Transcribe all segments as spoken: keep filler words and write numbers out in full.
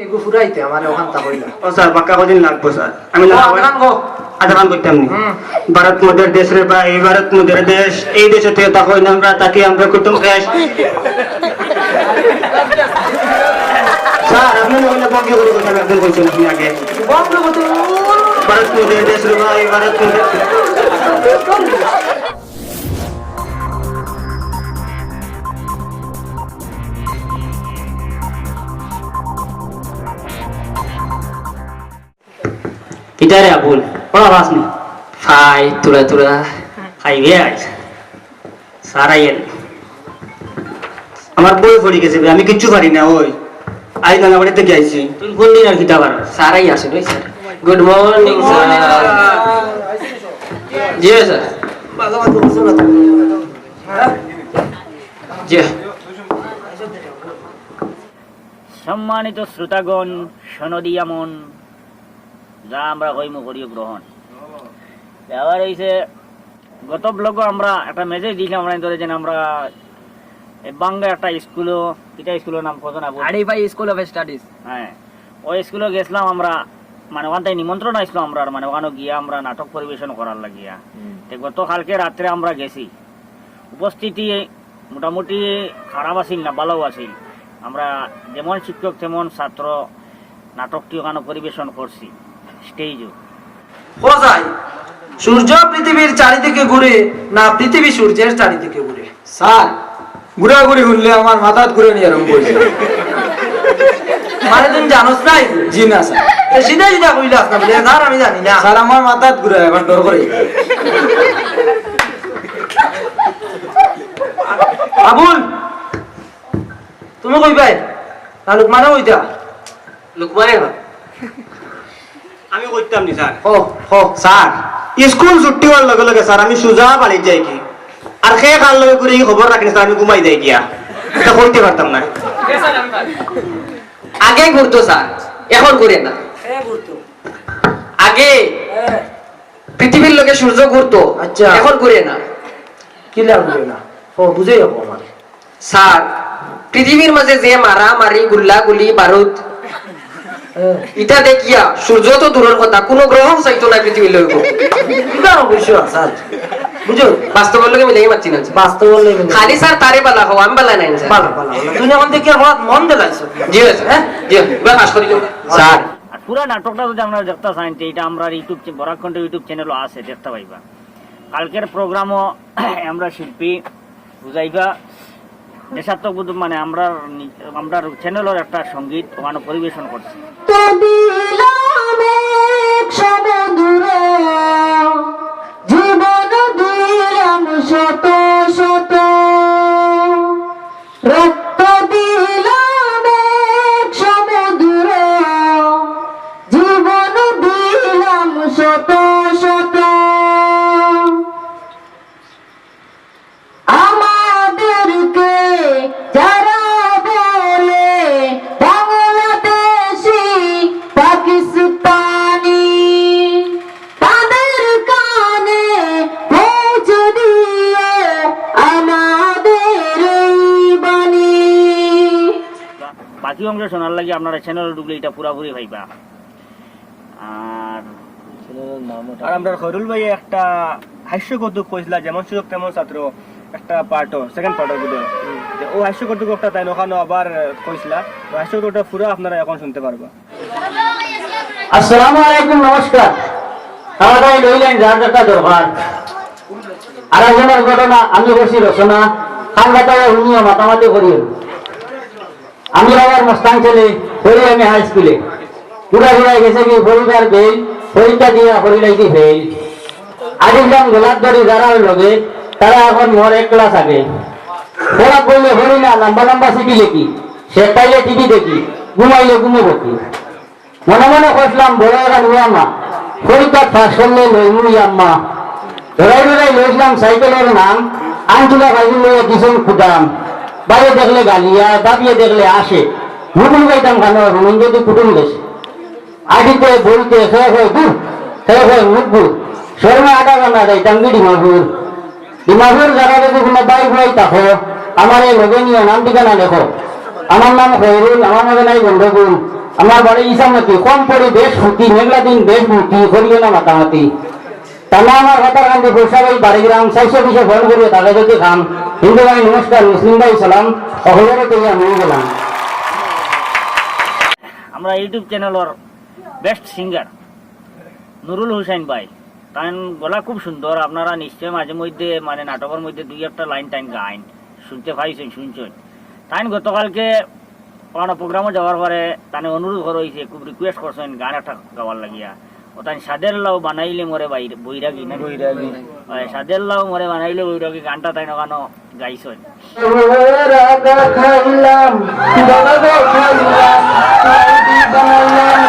এগু ফুরাইতে আমারে ওখান তা কইলা। ও স্যার, বাক্কা কদিন লাগবো স্যার? আমি ও, না আধা গান গো। আধা গান করতাম নি। হুম। ভারত মোদের দেশ রে ভাই, ভারত মোদের দেশ। এই দেশে তুই তা কই না আমরা তাকে আমরা কুটুম দেশ। স্যার, আপনি না হইলে বন্ধ করে করতাম, একদিন কইছেন আপনি আগে। বন্ধ করতে ভারত মোদের দেশ রে ভাই, ভারত মোদের। কিতা রে আবুল, পড়া পাস নি? ফাই, তুরা তুরা, খাইবে আইজ। স্যার আইয়েন। আমার বই পড়ি গেছে বে, আমি কিচ্ছু পারি না, ওই। আইজ না, বাড়ি থেকে আইছি। তুই কোন দিন আর কিতা পারো? স্যার আই আসে, ওই স্যার। Good morning, sir. জি, স্যার। জি। সম্মানিত শ্রোতাগণ, সনদিয়া মন, যা আমরা কইমু করিও গ্রহণ। ব্যাপার হইছে, গত ব্লগও আমরা একটা মেসেজ দিয়েছিলাম, আমরা ধরে যেন আমরা এ বাঙ্গা একটা স্কুলও, এটা স্কুলের নাম কত না বল? Arifa school of studies. হ্যাঁ, ওই স্কুলে গেছিলাম আমরা, মানে ওখান থেকে নিমন্ত্রণ আসলো আমরা, মানে ওখানে গিয়া আমরা নাটক পরিবেশন করার লাগিয়া। হুম। তে গতকালকে রাত্রে আমরা গেছি, উপস্থিতি মোটামুটি খারাপ আছিল না, ভালো আছিল। আমরা যেমন শিক্ষক তেমন ছাত্র নাটকটি ওখানে পরিবেশন করছি স্টেজও। ও যাই, সূর্য পৃথিবীর চারিদিকে ঘুরে, না পৃথিবী সূর্যের চারিদিকে ঘুরে? স্যার, ঘুরাঘুরি শুনলে আমার মাথাত ঘুরে নিয়ে আরম্ভ হয়েছে। মানে তুই জানোস নাই? জি না স্যার। তো সিধা সিধা কইলাস না বলে, স্যার আমি জানি না। স্যার, আমার মাথাত ঘুরে, এখন ডর করে। আবুল, তুমি কইবায়? না লুকমানে কইতা? লুকমানে কয়। আমি কইতাম নি স্যার। ও, ও। স্যার, স্কুল ছুটি হওয়ার লগে লগে স্যার আমি সুজা বাড়িত যাই কি? আর কে কার লগে ঘুরে এই খবর রাখি না স্যার, আমি ঘুমাই যাই গিয়া। এটা কইতে পারতাম না। আগে ঘুরতো স্যার, এখন ঘুরে না। আগে পৃথিবীর লগে সূর্য ঘুরতো, আচ্ছা। এখন ঘুরে না। কিলা ঘুরে না? ও, বুঝেই হবো আমার। স্যার, পৃথিবীর মাঝে যে মারামারি, গুল্লাগুলি, বারুদ, হ্যাঁ। ইটা দেখিয়া সূর্য তো দূরের কথা, কোনো গ্রহ চাইতো না পৃথিবীর লগে। ইটা অবশ্য স্যার, বুঝো? বাস্তবর লগে মিলাই মারছি না। বাস্তবর লগে মিলাই। খালি স্যার তারে বালা হও, আমি বালা নাই স্যার। বালা, বালা, বালা। তুমি এখন দেখি আমার মন দিলাইছো। জি স্যার, হ্যাঁ? জি, এবার পাস করি যাও। স্যার। আর পুরা নাটকটা যদি আপনারা দেখতে চান, তো এটা আমরা YouTube চে-, বরাক কণ্ঠ YouTube চ্যানেলও আছে, দেখতে পাইবা। কালকের প্রোগ্রামও আমরা শিল্পী বুঝাইবা দেশাত্মবোধ, মানে আমরা নি-, আমরা চ্যানেলের একটা সঙ্গীত ওখানে পরিবেশন করছি। তো দিলাম এক সমুদ্র, জীবন দিলাম শত শত। রক্ত দিলাম এক সমুদ্র, জীবন দিলাম শত শত। আমাদেরকে যারা বলে বাংলাদেশি, পাকিস্তানি, তাদের কানে পৌঁছে দিও আমাদের এই বাণী। বাকি অংশ শোনার লাগি আপনারা চ্যানেলে ঢুকলে এটা পুরাপুরি পাইবা। আর আর আমরা খয়রুল ভাই একটা হাস্য কৌতুক কইছিলা, যেমন শিক্ষক তেমন ছাত্র, একটা পার্টও, সেকেন্ড পার্টও বুঝে। তো ও হাস্য কৌতুক একটা তাই ওখানে আবার কইছিলা, তো হাস্য কৌতুকটা পুরো আপনারা এখন শুনতে পারবা। আসসালামু আলাইকুম, নমস্কার। তারা তাই লইলেন যার যেটা দরকার। আর একজনের ঘটনা আমি করছি রচনা, খান বাতায় শুনিয়া মাতামাতি করিও। আমি আবার মস্তান ছেলে, পড়ি আমি হাই স্কুলে। পুরা পুরা গেছে কি পরীক্ষার বেল, পরীক্ষা দিয়া পড়ি লাইছি ফেল। আজ একদম গোলাপ ধরি যারা লগে, তারা এখন মোর এক ক্লাস আগে। পড়া বললে হরি না, লম্বা লম্বা চিঠি লিখি, সে পাইলে টিভি দেখি, ঘুমাইলে ঘুমো বকি। মনে মনে কইছিলাম বড় এবার ইয়ামা, পরীক্ষা পাস করলে লইমু ইয়াম্মা। ডরাই ডরাই লইছিলাম সাইকেলের নাম, আনতুলা বাইরে লইয়া দিছন কুদাম। বাইরে দেখলে গালিয়া, বাবিয়ে দেখলে আসে। হুকুম গাইতাম গানো, হুকুম যদি কুটুম গেছে। আদিতে বলতে হে হে দূর, হে হে মুখ দূর। শর্মা আটা গানা যাইতাম কি ডিমাপুর। ডিমাপুর যারা যদি কোনো বাই ভাই থাকো, আমার এই লগে নিয়ে নাম ঠিকানা লেখো। আমার নাম খয়রুল, আমার নামে নাই গন্ডগোল। আমার বাড়ি ইসামতি, কম পড়ি বেশ ফুটি, মেঘলা দিন বেশ মুক্তি, করিও না মাতামাতি। তানা আমার কথার কান্দি ফুরসা ভাই বাড়ি গ্রাম, চাইশো পিছে ফোন করিয়া তাকে যদি খাম। হিন্দু ভাই নমস্কার, মুসলিম ভাই সালাম, অহবরত আমি গেলাম। আমরা ইউটিউব চ্যানেলর বেস্ট সিঙ্গার নুরুল হুসাইন ভাই, তাইন গলা খুব সুন্দর। আপনারা নিশ্চয় মাঝে মধ্যে মানে নাটকর মধ্যে দুই একটা লাইন টাইন গাইন, শুনতে পাইছেন, শুনছেন। তাইন গতকালকে কোনো প্রোগ্রামও যাওয়ার পরে তানে অনুরোধ করা হয়েছে, খুব রিকোয়েস্ট করছেন গান একটা গাওয়ার লাগিয়া। ও তাইন সাদের লাউ বানাইলে মোরে বাইরে বৈরাগী না? বৈরাগী। ওই সাদের লাউ মোরে বানাইলে বৈরাগী গানটা তাইন ওখানো গাইছেন। রাগা খাইলাম, বাবা গো খাইলাম, লাউডি বানাইলাম,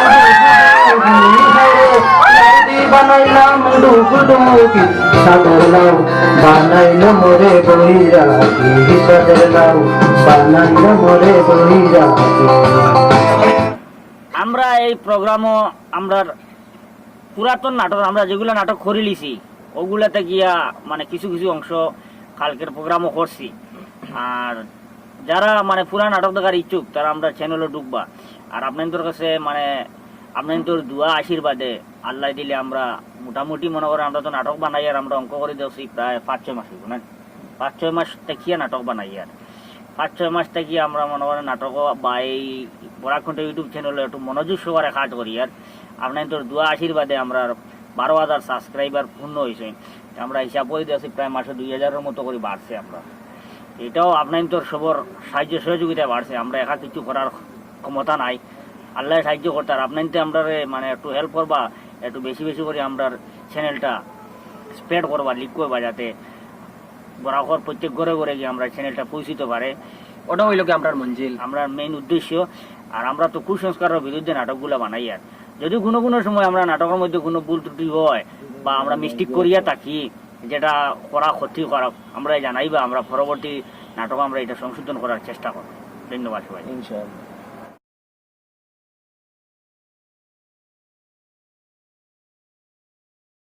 লাউডি বানাইলাম, ডুবু ডুবু কি সাদর লাউ বানাইল মোরে বৈরাগী, সাদর লাউ বানাইল মোরে বৈরাগী। আমরা এই প্রোগ্রামও আমরা পুরাতন নাটক, আমরা যেগুলা নাটক করিলিছি, ওগুলাতে গিয়া মানে কিছু কিছু অংশ কালকের প্রোগ্রামও করছি। আর যারা মানে পুরা নাটক দেখার ইচ্ছুক, তারা আমরা চ্যানেলও ঢুকবা। আর আপনাদের কাছে মানে আপনাদের দোয়া আশীর্বাদে আল্লাহ দিলে আমরা মোটামুটি মনে করেন আমরা তো নাটক বানাই আর আমরা অঙ্ক করে দিয়েছি প্রায় পাঁচ ছয় মাস হইব না, পাঁচ ছয় মাস থাকিয়া নাটক বানাই আর পাঁচ ছয় মাস থাকিয়া আমরা মনে করেন নাটক বা এই বরাক কণ্ঠ ইউটিউব চ্যানেলে একটু মনোযোগ সহকারে কাজ করি আর আপনাদের দোয়া আশীর্বাদে আমরা বারো হাজার সাবস্ক্রাইবার পূর্ণ হয়েছে। আমরা হিসাব করে দিয়েছি প্রায় মাসে দুই হাজারের মতো করে বাড়ছে আমরা। এটাও আপনাদের সবর সাহায্য সহযোগিতায় বাড়ছে, আমরা একা কিছু করার ক্ষমতা নাই। আল্লাহ সাহায্য করতে আর আপনাদের আমরা মানে একটু হেল্প করবা, একটু বেশি বেশি করে আমরা চ্যানেলটা স্প্রেড করবা, লিক করবা, যাতে বরাকর প্রত্যেক ঘরে ঘরে গিয়ে আমরা চ্যানেলটা পৌঁছিতে পারে। ওটা হইল কি আমরার মঞ্জিল। আমরার মেইন উদ্দেশ্য। আর আমরা তো কুসংস্কারের বিরুদ্ধে নাটকগুলা বানাই আর যদি কোনো কোনো সময় আমরা নাটকের মধ্যে কোনো ভুল ত্রুটি হয় বা আমরা মিস্টেক করিয়া থাকি, যেটা করা ক্ষতি করা, আমরা জানাইবা, আমরা পরবর্তী নাটক আমরা এটা সংশোধন করার চেষ্টা করব। ধন্যবাদ সবাই। ইনশাআল্লাহ।